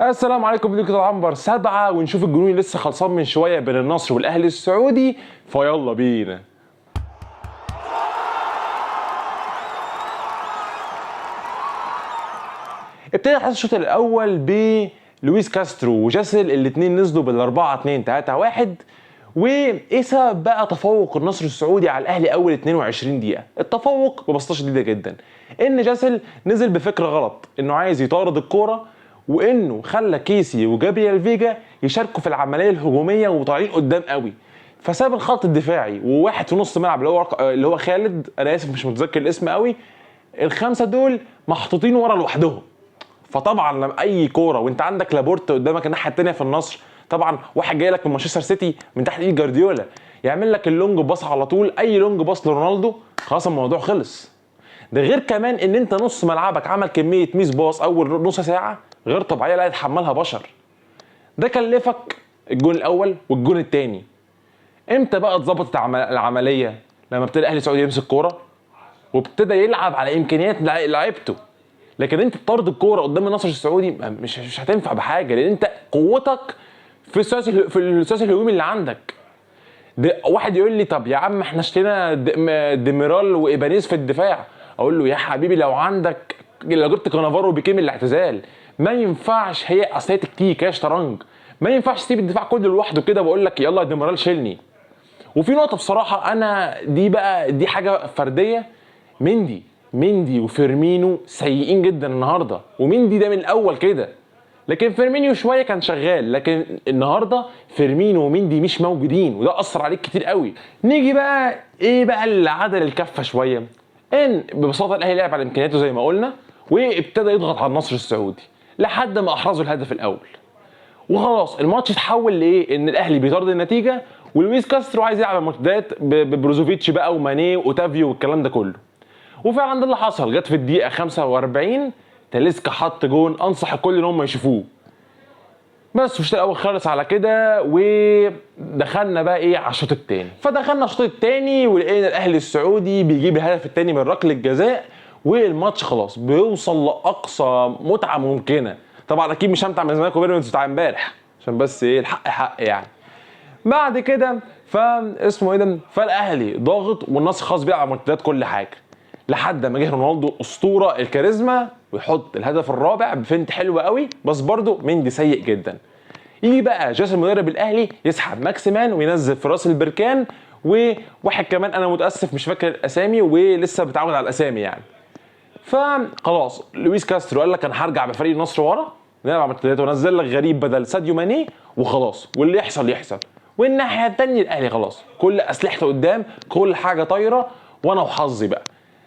السلام عليكم، فيديو كده عنبر 7 ونشوف الجنون اللي لسه خلصان من شوية بين النصر والاهلي السعودي. فيلا بينا. ابتدى حدث الشوط الاول بلويس كاسترو وجاسل، الاثنين نزلوا بال4-2-3-1. وايه سبب بقى تفوق النصر السعودي على الاهلي اول 22 دقيقة؟ التفوق ببساطة شديدة جدا ان جاسل نزل بفكره غلط، انه عايز يطارد الكورة، وانه خلى كيسي وجابرييل فيجا يشاركوا في العملية الهجومية وطالعين قدام قوي، فساب الخط الدفاعي وواحد في نص ملعب اللي هو خالد، انا اسف مش متذكر الاسم قوي، الخمسة دول محطوطين ورا لوحدهم. فطبعا لما اي كورة وانت عندك لابورت قدامك الناحية الثانية في النصر، طبعا واحد جاي لك من مانشستر سيتي من تحت ايد جارديولا يعمل لك ال long pass على طول، اي long pass لرونالدو خلاص الموضوع خلص. ده غير كمان ان انت نص ملعبك عمل كمية miss pass اول نص ساعة غير طبيعية لا يتحملها بشر. ده كلفك الجون الاول والجون الثاني. امتى بقى اتظبطت العملية؟ لما ابتدى الاهلي السعودي يمسك كورة وابتدى يلعب على امكانيات لعيبته. لكن انت تطرد الكورة قدام النصر السعودي مش هتنفع بحاجة، لان انت قوتك في الثلاثي الهجومي اللي عندك. ده واحد يقول لي طب يا عم احنا اشترينا ديميرال وإيبانيز في الدفاع، اقول له يا حبيبي لو عندك، لو جبت كانافارو وبيكيه من الاعتزال ما ينفعش، هي اصل هي تكتيك، هي شطرنج، ما ينفعش تسيب الدفاع كله لوحده كده واقول لك يلا يا ديميرال شيلني. وفي نقطة بصراحة انا دي بقى دي حاجة فردية، مندي وفيرمينو سيئين جدا النهارده، ومندي ده من الاول كده، لكن فيرمينيو شوية كان شغال، لكن النهارده فيرمينو ومندي مش موجودين وده اثر عليك كتير قوي. نيجي بقى ايه بقى اللي عدل الكفة شوية، ان ببساطة الاهلي لعب على امكانياته زي ما قلنا، وابتدى يضغط على النصر السعودي لحد ما احرزوا الهدف الاول، وخلاص الماتش اتحول لايه؟ ان الاهلي بيطارد النتيجة ولويس كاسترو عايز يلعب المرتدات ببروزوفيتش بقى وماني واوتافيو والكلام ده كله. وفعلا ده اللي حصل، جت في الدقيقة 45 تاليسكا حط جون، انصح الكل ان هم يشوفوه. بس الشوط الاول خلص على كده، ودخلنا بقى ايه على الشوط الثاني. فدخلنا الشوط الثاني ولقينا الاهلي السعودي بيجيب الهدف الثاني من ركلة الجزاء، والماتش خلاص بيوصل لاقصى متعه ممكنة. طبعا اكيد مش همتع من الزمالك وبيراميدز بتاع امبارح، عشان بس ايه الحق حق يعني. بعد كده فاسمه ايه ده، فالاهلي ضاغط والنصر خلاص بيلعب على مرتدات كل حاجة، لحد ما جه رونالدو اسطورة الكاريزما ويحط الهدف الرابع ب feint حلو قوي، بس برده مندي سيء جدا. يجي بقى جاسم مدرب الاهلي يسحب ماكسيمان وينزل في راس البركان، وواحد كمان انا متاسف مش فاكر الاسامي ولسه بتعود على الاسامي يعني. فخلاص لويس كاسترو قال لك انا هرجع بفريق النصر ورا نلعب على مرتدات، ونزل لك غريب بدل ساديو ماني وخلاص، واللي يحصل يحصل. والناحية الثانية الاهلي خلاص كل اسلحته قدام، كل حاجة طايره، وانا وحظي بقى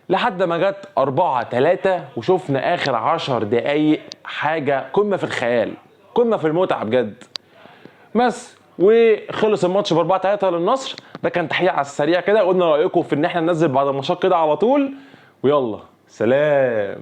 لحد ما جت 4-3، وشفنا اخر 10 دقايق حاجة قمة في الخيال، قمة في المتعة بجد. بس وخلص الماتش ب 4-3 للنصر. ده كان تحليل على السريع كده، قلنا رايكم في ان احنا ننزل بعد الماتشات كده على طول، ويلا سلام.